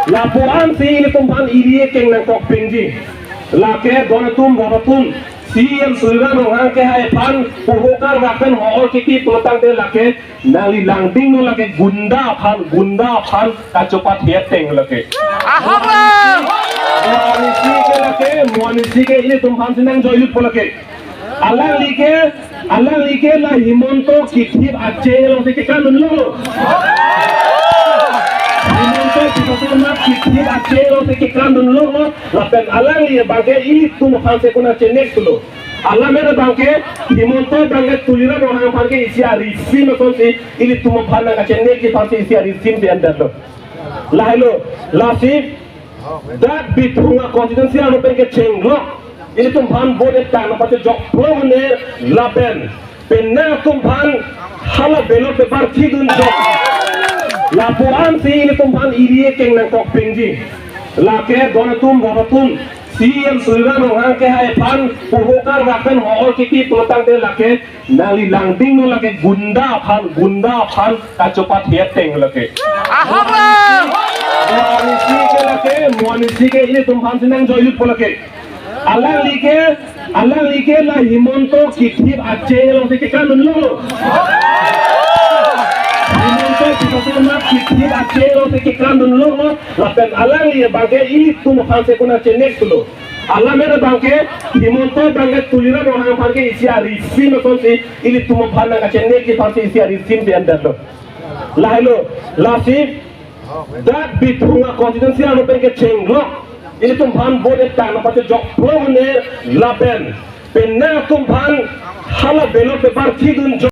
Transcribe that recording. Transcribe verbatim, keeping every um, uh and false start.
Lapu-an si ilitum aphan ili keng nangkok pingji. Lake don atum, rat atum, C E M Tuliram Ronghang kehai aphan puhokar lapen hor kipi pulotangte lake nangli langdinglo, lake gunda aphan, gunda aphan kachopat hiat teng lake. Ahok lo! Mo anisi ke lake, mo anisi ke ilitum aphan si nangjoilut po lake. Alangli ke, alangli ke la Himanta kithip ache alongsi kekandunlo. Himanta Biswa Sarma kithip ache alongsi kekandunlo. Lapen alangli abangke ilitum aphan si konat chenek thulo. Alam abangke Himanta abangke Tuliram Ronghang aphan ke isi arisim asonsi ilitum aphan nangkachenekji aphansi isi arisim si endetlo. Lahelo, lasi dak Bithung a-constituency arlo pen kechenglo. Ilitum aphan vote etang nangpachejok phrong ne lapen penang atum aphan hala ballot paper thidunjok. Lapu-an si ilitum aphan ili keng nangkok pingji. Lake don atum, rat atum, C E M Tuliram Ronghang kehai aphan puhokar lapen hor kipi pulotangte lake nangli langdinglo, lake gunda aphan, gunda aphan kachopat hiat teng lake. Ahok lo! Mo anisi ke lake, mo anisi ke ilitum aphan si nangjoilut po lake. Alangli ke, alangli ke la Himanta kithip ache alongsi kekandunlo. Himanta Biswa Sarma kithip ache alongsi kekandunlo. Lapen alangli abangke ilitum aphan si konat chenek thulo. Alam abangke Himanta abangke Tuliram Ronghang aphan ke isi arisim asonsi ilitum aphan nangkachenekji aphansi isi arisim si endetlo. Lahelo, lasi dak Bithung a-constituency arlo pen kechenglo. Ilitum aphan vote etang nangpachejok phrong ne lapen penang atum aphan hala ballot paper thidunjok.